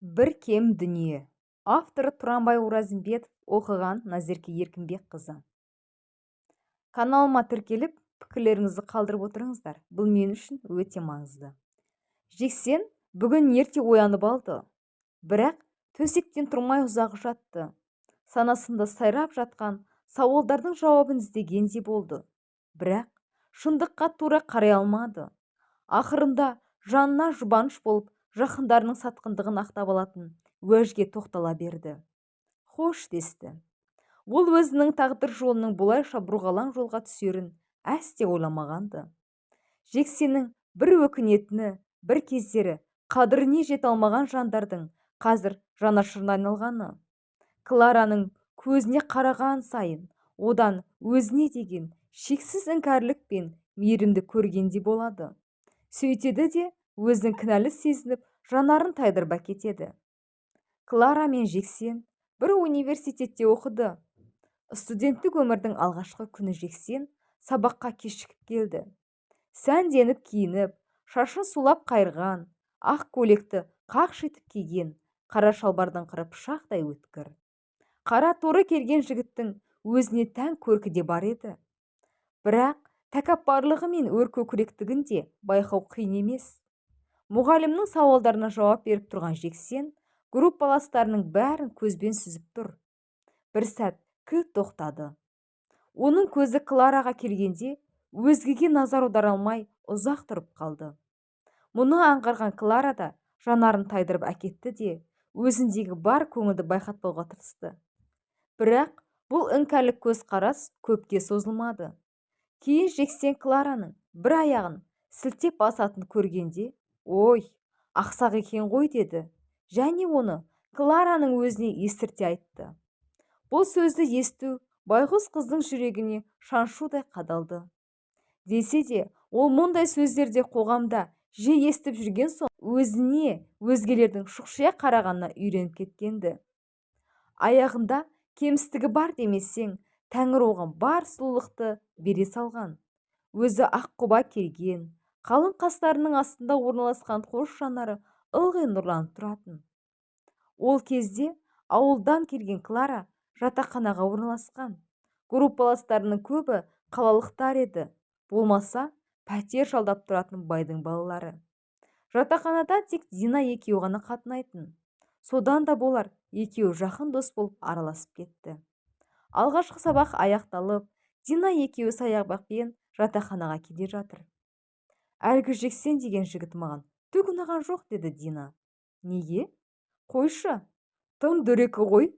Бір кем дүние. Авторы Тұранбай Оразымбетов, оқыған Назерке Еркінбекқызы. Каналыма тіркеліп, пікірлеріңізді қалдырып отырыңыздар. Бұл мен үшін өте маңызды. Жексен бүгін ерте оянып алды. Бірақ төсектен тұрмай ұзақ жатты. Санасында сайрап жатқан сауалдардың жауабын іздегендей болды. Бірақ шындыққа тура қарай алмады. Ақырында жанына жұбаныш болып, жақындарының сатқындығын ақтап алатын уәжге тоқтала берді. Хош десті. Ол өзінің тағдыр жолының бұлайша бұрғалаң жолға түсерін әсте ойламаған-ды. Жексеннің бір өкінетіні, бір кездері қадіріне жете алмаған жандардың қазір жанашырына айналғаны. Клараның көзіне қараған сайын одан өзіне деген шексіз іңкәрлік пен мейірімді көргендей болады. Сөйтеді де өзін кінәлі сезініп, жанарын тайдырып әкетеді. Клара мен Жексен бір университетте оқыды. Студенттік өмірдің алғашқы күні Жексен сабаққа кешігіп келді. Сәнденіп киініп, шашын сулап қайырған, ақ көйлекті қақшитып киген, қара шалбардың қыры пышақтай өткір. Қара торы келген жігіттің өзіне тән көркі де бар еді. Бірақ тәкаппарлығы мен өркөкіректігін де байқау қиын емес. Мұғалімнің сауалдарына жауап беріп тұрған Жексен группаластарының бәрін көзбен сүзіп тұр. Бір сәт кілт тоқтады. Оның көзі Клараға келгенде өзгеге назар аудара алмай ұзақ тұрып қалды. Мұны аңғарған Клара да жанарын тайдырып әкетті де, өзіндегі бар көңілді байқатпауға тырысты. Бірақ бұл іңкәрлік көзқарас көпке созылмады. Кейін Жексен Клараның бір аяғын сілтеп басатынын көргенде, «Ой, ақсақ екен ғой» деді және оны Клараның өзіне естірте айтты. Бұл сөзді есту байғұс қыздың жүрегіне шаншудай қадалды. Десе де, ол мұндай сөздерді қоғамда жиі естіп жүрген соң, өзіне өзгелердің шұқшия қарағанына үйреніп кеткен-ді. Аяғында кемістігі бар демесең, тәңір оған бар сұлулықты бере салған. Өзі аққұба келген, қалың қастарының астында орналасқан қос жанары ылғи нұрланып тұратын. Ол кезде ауылдан келген Клара жатақханаға орналасқан. Группаластарының көбі қалалықтар еді, болмаса пәтер жалдап тұратын байдың балалары. Жатақханадан тек Дина екеуі ғана қатынайтын. Содан да болар, екеуі жақын дос болып араласып кетті. Алғашқы сабақ аяқталып, Дина екеуі саябақпен жатақханаға келе жатыр. «Әлгі Жексен деген жігіт маған түк ұнаған жоқ», деді Дина. «Неге?» «Қойшы, тым дөрекі ғой.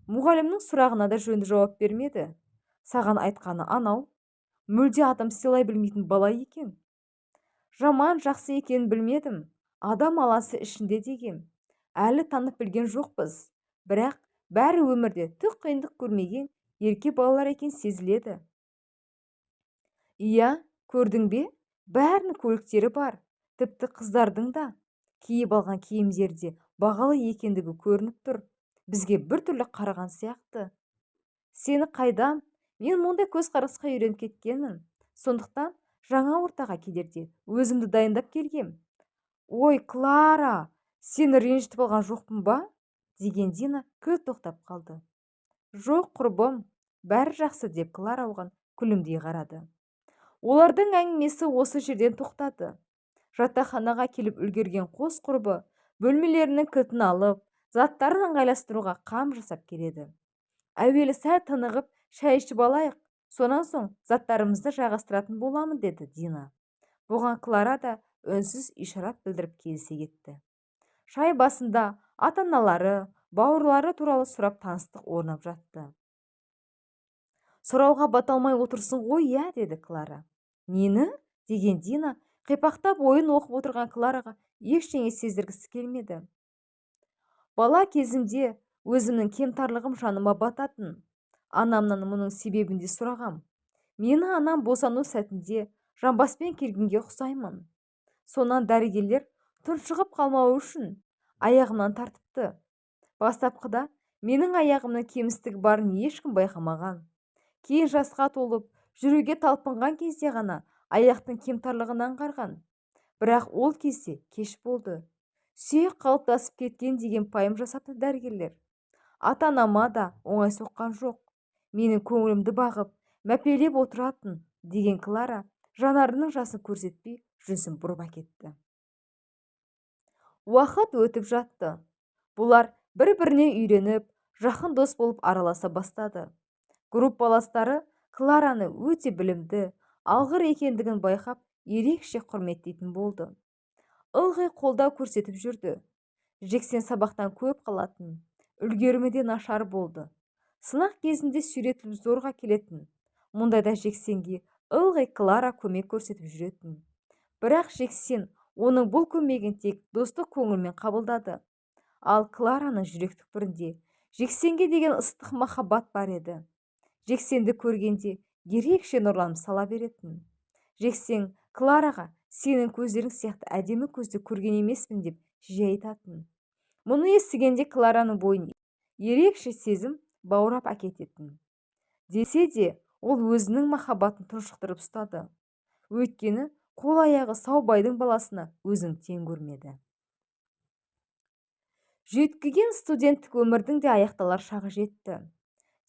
Мұғалімнің сұрағына да жөнді жауап бермеді. Саған айтқаны анау. Мүлде адам сыйлай білмейтін бала екен». «Жаман жақсы екенін білмедім. Адам аласы ішінде дегем. Әлі танып білген жоқпыз. Бірақ бәрі өмірде түк қиындық көрмеген ерке балалар екен сезіледі». «Иә, көрдің бе? Бәрінің көліктері бар. Тіпті қыздардың да киіп алған киімдері де бағалы екендігі көрініп тұр. Бізге біртүрлі қараған сияқты». «Сені қайдам, мен мұндай көзқарасқа үйреніп кеткенмін. Сондықтан жаңа ортаға келерде өзімді дайындап келгем». «Ой, Клара, сені ренжітіп алған жоқпын ба?» деген Дина кілт тоқтап қалды. «Жоқ, құрбым, бәрі жақсы», деп Клара оған күлімдей қарады. Олардың әңгімесі осы жерден тоқтады. Жатақханаға келіп үлгерген қос құрбы бөлмелерінің кілтін алып, заттарын ыңғайластыруға қам жасап келеді. «Әуелі сәл тынығып, шай ішіп алайық, сонан соң заттарымызды жайғастыратын боламын», деді Дина. Бұған Клара да үнсіз ишарат білдіріп келісе кетті. Шай басында ата-аналары, бауырлары туралы сұрап таныстық орнап жатты. «Сұрауға бата алмай отырсың ғой, иә?» деді Клара. «Нені?» деген Дина қипақтап, ойын оқып отырған Клараға ештеңе сездіргісі келмеді. «Бала кезімде өзімнің кемтарлығым жаныма бататын. Анамнан мұның себебін де сұрағам. Мені анам босану сәтінде жамбаспен келгенге ұқсаймын. Сонан дәрігерлер тұншығып қалмауы үшін аяғымнан тартыпты. Бастапқыда менің аяғымның кемістігі барын ешкім байқамаған. Кейін жасқа толып, жүруге талпынған кезде ғана аяқтың кемтарлығын аңғарған. Бірақ ол кезде кеш болды. Сүйек қалыптасып кеткен деген пайым жасапты дәрігерлер. Ата-анама да оңай соққан жоқ. Менің көңілімді бағып, мәпелеп отыратын, деген Клара жанарының жасын көрсетпей жүзін бұрып әкетті. Уақыт өтіп жатты. Бұлар бір-біріне үйреніп, жақын дос болып араласа бастады. Группаластары Клараны өте білімді, алғыр екендігін байқап, ерекше құрметтейтін болды. Ылғи қолдау көрсетіп жүрді. Жексен сабақтан көп қалатын, үлгерімі де нашар болды. Сынақ кезінде сүйретіліп зорға келетін. Мұндайда Жексенге ылғи Клара көмек көрсетіп жүретін. Бірақ Жексен оның бұл көмегін тек достық көңілмен қабылдады. Ал Клараның жүрек түкпірінде Жексенге деген ыстық махаббат бар еді. Жексенді көргенде ерекше нұрланып сала беретін. Жексен Клараға сенің көздерің сияқты әдемі көзді көрген емеспін деп жиі айтатын. Мұны естігенде Клараның бойын ерекше сезім баурап әкететін. Десе де, ол өзінің махаббатын тұншықтырып ұстады. Өйткені қол-аяғы сау байдың баласына өзін тең көрмеді. Жүйткіген студенттік өмірдің де аяқталар шағы жетті.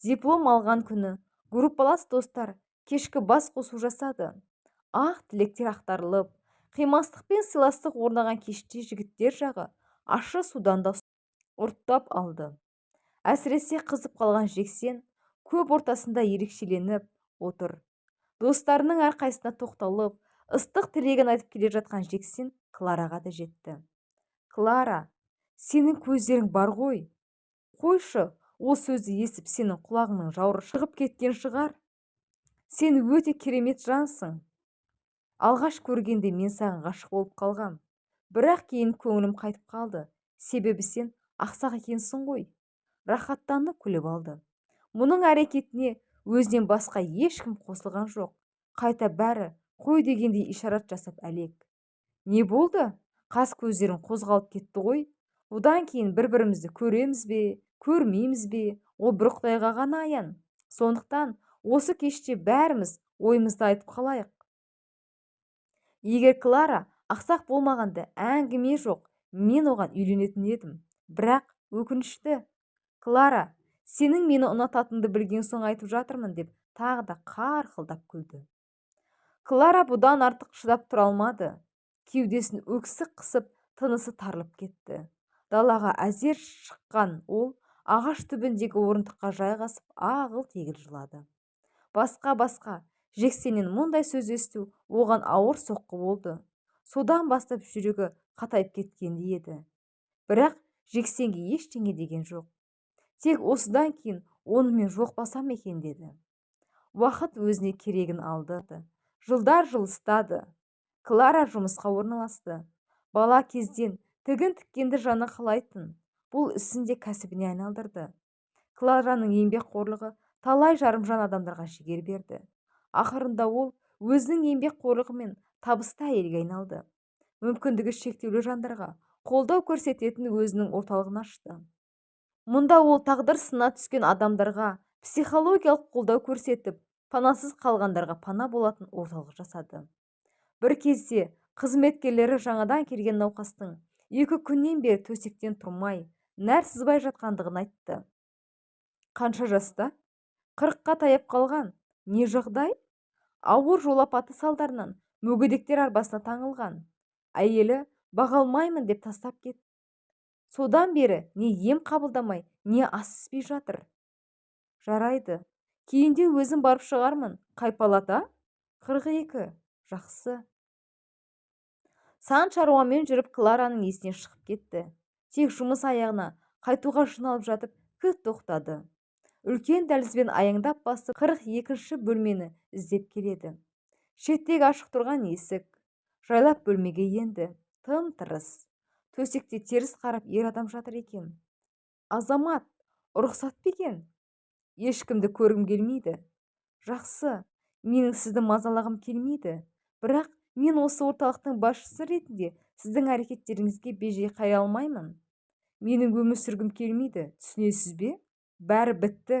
Диплом алған күні группалас достар кешкі бас қосу жасады. Ақ тілектер ақтарылып, қимастық пен сыйластық орнаған кеште жігіттер жағы ащы судан да ұрттап алды. Әсіресе қызып қалған Жексен көп ортасында ерекшеленіп отыр. Достарының әрқайсысына тоқталып, ыстық тілегін айтып келе жатқан Жексен Клараға да жетті. Клара, сенің көздерің бар ғой. Қойшы, ол сөзді естіп сенің құлағыңның жауыры шығып кеткен шығар. Сен өте керемет жансың. Алғаш көргенде мен саған ғашық болып қалғам. Бірақ кейін көңілім қайтып қалды. Себебі сен ақсақ екенсің ғой. Рахаттанып күліп алды. Мұның әрекетіне өзінен басқа ешкім қосылған жоқ. Қайта бәрі қой дегендей ишарат жасап әлек. Не болды? Қас көздерің қозғалып кетті ғой. Бұдан кейін бір-бірімізді көреміз бе, көрмейміз бе, ол бір құдайға ғана аян. Сондықтан осы кеште бәріміз ойымызды айтып қалайық. Егер Клара ақсақ болмағанда әңгіме жоқ, мен оған үйленетін едім. Бірақ өкінішті. Клара, сенің мені ұнататыныңды білген соң айтып жатырмын деп тағы да қарқылдап күлді. Клара бұдан артық шыдап тұра алмады. Кеудесін өксік қысып, тынысы тарылып кетті. Далаға әзер шыққан ол ағаш түбіндегі орындыққа жайғасып ағыл-тегіл жылады. Басқа-басқа, Жексеннен мұндай сөз есту оған ауыр соққы болды. Содан бастап жүрегі қатайып кеткендей еді. Бірақ Жексенге ештеңе деген жоқ. Тек осыдан кейін онымен жолықпасам екен деді. Уақыт өзіне керегін алды. Жылдар жылыстады. Клара жұмысқа орналасты. Бала кезден тігін тіккенді жаны қалайтын. Бұл ісін де кәсібіне айналдырды. Клараның еңбекқорлығы талай жарымжан адамдарға жігер берді. Ақырында ол өзінің еңбекқорлығымен табысты әйелге айналды. Мүмкіндігі шектеулі жандарға қолдау көрсететін өзінің орталығын ашты. Мұнда ол тағдыр сынына түскен адамдарға психологиялық қолдау көрсетіп, панасыз қалғандарға пана болатын орталық жасады. Бір кезде қызметкерлері жаңадан келген науқастың 2 күннен бері төсектен тұрмай, нәр сызбай жатқандығын айтты. Қанша жаста? 40-қа таяп қалған. Не жағдай? Ауыр жол апаты салдарынан мүгедектер арбасына таңылған. Әйелі баға алмаймын деп тастап кетті. Содан бері не ем қабылдамай, не ас ішпей жатыр. Жарайды, кейінде өзім барып шығармын. Қай палата? 42. Жақсы. Сан шаруамен жүріп Клараның есінен шығып кетті. Тек жұмыс аяғына қайтуға жиналып жатып кілт тоқтады. Үлкен дәлізбен аяңдап басып 42-ші бөлмені іздеп келеді. Шеттегі ашық тұрған есік. Жайлап бөлмеге енді. Тым-тырыс. Төсекте теріс қарап ер адам жатыр екен. Азамат, рұқсат па екен? Ешкімді көргім келмейді. Жақсы, менің сізді мазалағым келмейді. Бірақ мен осы орталықтың басшысы ретінде сіздің әрекеттеріңізге бейжай қарай алмаймын. Менің өмір сүргім келмейді, түсінесіз бе? Бәрі бітті.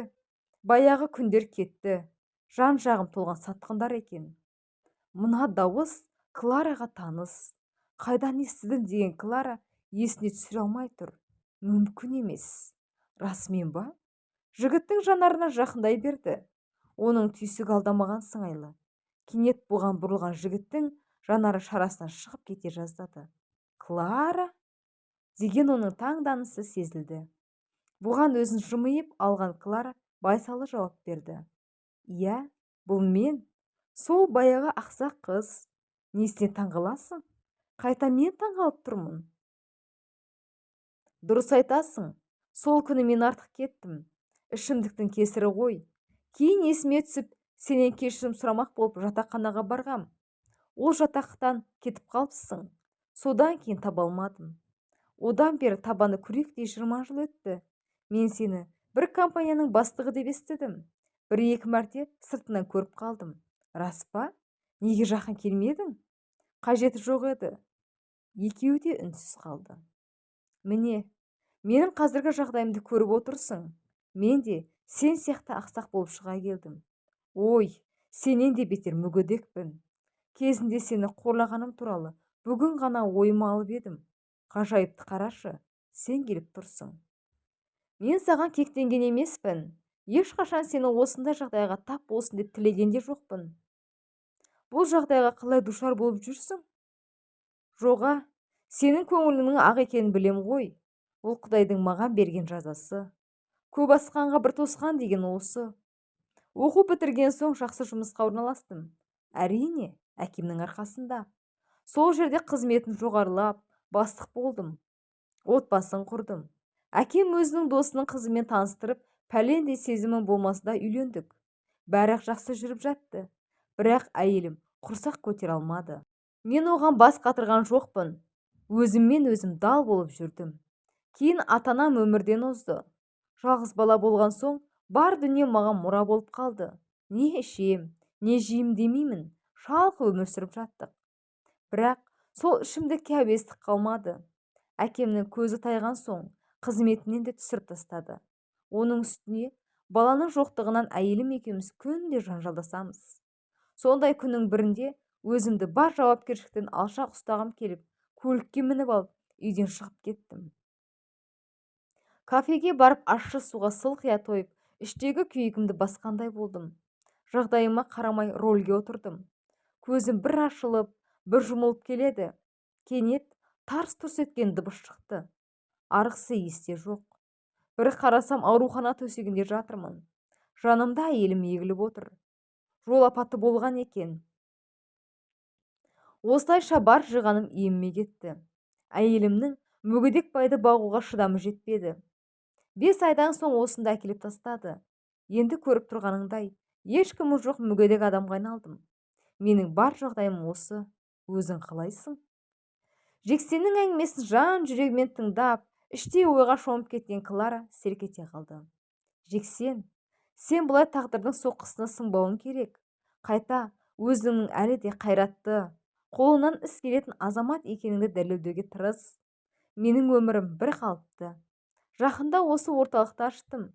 Баяғы күндер кетті. Жан-жағым толған сатқындар екен. Мына дауыс Клараға таныс. Қайдан естідім деген Клара Есіне түсіре алмай тұр. Мүмкін емес. Расымен ба? Жігіттің жанарына жақындай берді. Оның түйсігі алдамаған сыңайлы. Кенет бұған бұрылған жігіттің жанары шарасынан шығып кете жаздады. Клара? Деген оның таңданысы сезілді. Бұған өзін жымиып алған Клара байсалды жауап берді. Иә, бұл мен. Сол баяғы ақсақ қыз. Несіне таңғаласың? Қайта мен таңғалып тұрмын. Дұрыс айтасың. Сол күні мен артық кеттім. Ішімдіктің кесірі ғой. Кейін есіме түсіп, сенен кешірім сұрамақ болып жатақханаға барғам. Ол жатақтан кетіп қалыпсың. Содан кейін таба алмадым. Одан бері табаны күректей 20 жыл өтті. Мен сені бір компанияның бастығы деп естідім. Бір-екі мәрте сыртынан көріп қалдым. Рас па? Неге жақын келмедің? Қажеті жоқ еді. Екеуі де үнсіз қалды. Міне, менің қазіргі жағдайымды көріп отырсың. Мен де сен сияқты ақсақ болып шыға келдім. Ой, сенен де бетер мүгедекпін. Кезінде сені қорлағаным туралы бүгін ғана ойыма алып едім. Ғажайыпты қарашы, сен келіп тұрсың. Мен саған кектенген емеспін. Ешқашан сені осындай жағдайға тап болсын деп тілеген де жоқпын. Бұл жағдайға қалай душар болып жүрсің? Жоға, сенің көңіліңнің ақ екенін білем ғой. Бұл Құдайдың маған берген жазасы. Көп асқанға бір тосқан деген осы. Оқу бітірген соң жақсы жұмысқа орналастым. Әрине, әкемнің арқасында. Сол жерде қызметін жоғарылап, бастық болдым. Отбасын құрдым. Әкем өзінің досының қызымен таныстырып, пәлендей сезімім болмаса да үйлендік. Бәрі жақсы жүріп жатты. Бірақ әйелім құрсақ көтере алмады. Мен оған бас қатырған жоқпын. Өзіммен өзім дал болып жүрдім. Кейін ата-анам өмірден озды. Жалғыз бала болған соң, бар дүние маған мұра болып қалды. Не ішем, не жеймін демеймін, шалқы өмір сүріп жаттық. Бірақ сол ішімдікке әуестік қалмады. Әкемнің көзі тайған соң, қызметінен де түсіріп тастады. Оның үстіне баланың жоқтығынан әйелім екеуміз күнде жанжалдасамыз. Сондай күннің бірінде өзімді бар жауапкершіліктен алшақ ұстағым келіп, көлікке мініп алып, үйден шығып кеттім. Кафеге барып ащы суға сылқия тойып, іштегі күйігімді басқандай болдым. Жағдайыма қарамай рөлге отырдым. Көзім бір ашылып, бір жұмылып келеді. Кенет тарс-тұрс еткен дыбыс шықты. Арғысы есте жоқ. Бір қарасам аурухана төсегінде жатырмын. Жанымда әйелім егіліп отыр. Жол апаты болған екен. Осылайша бар жиғаным еміме кетті. Әйелімнің мүгедек байды бағуға шыдамы жетпеді. 5 айдан соң осында әкеліп тастады. Енді көріп тұрғаныңдай, ешкімі жоқ мүгедек адамға айналдым. Менің бар жағдайым осы. Өзің қалайсың? Жексеннің әңгімесін жан жүрегімен тыңдап, іштей ойға шомып кеткен Клара селк ете қалды. Жексен, сен бұлай тағдырдың соққысына сынбауың керек. Қайта өзіңнің әлі де қайратты, қолынан іс келетін азамат екеніңді дәлелдеуге тырыс. Менің өмірім бір қалыпты. Жақында осы орталықты аштым.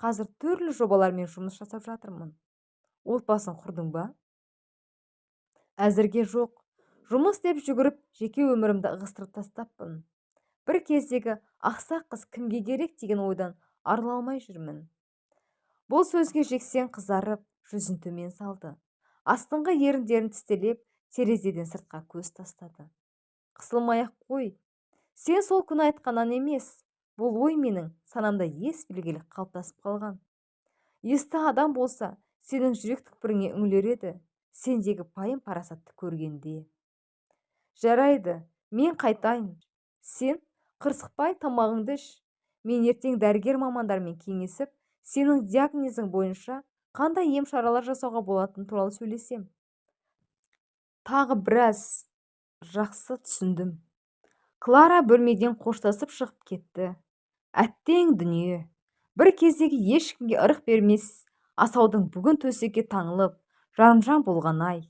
Қазір түрлі жобалармен жұмыс жасап жатырмын. Отбасын құрдың ба? Әзірге жоқ. Жұмыс деп жүгіріп, жеке өмірімді ығыстырып тастаппын. Бір кездегі ақсақ қыз кімге керек деген ойдан арыла алмай жүрмін. Бұл сөзге Жексен қызарып, жүзін төмен салды. Астыңғы еріндерін тістелеп, терезеден сыртқа көз тастады. Қысылмай-ақ қой. Сен сол күні айтқаннан емес, бұл ой менің санамда ес білгелі қалыптасып қалған. Есті адам болса, сенің жүрек түкпіріңе үңілер еді, сендегі пайым парасатты көргенде. Жарайды, мен қайтайын. Сен қырсықпай тамағыңды іш. Мен ертең дәрігер мамандармен кеңесіп, сенің диагнозың бойынша қандай ем шаралар жасауға болатыны туралы сөйлесем. Тағы біраз жақсы түсіндім. Клара бөлмеден қоштасып шығып кетті. Әттең дүние. Бір кездегі ешкімге ырық бермес асаудың бүгін төсекке таңылып, жарымжан болған ай.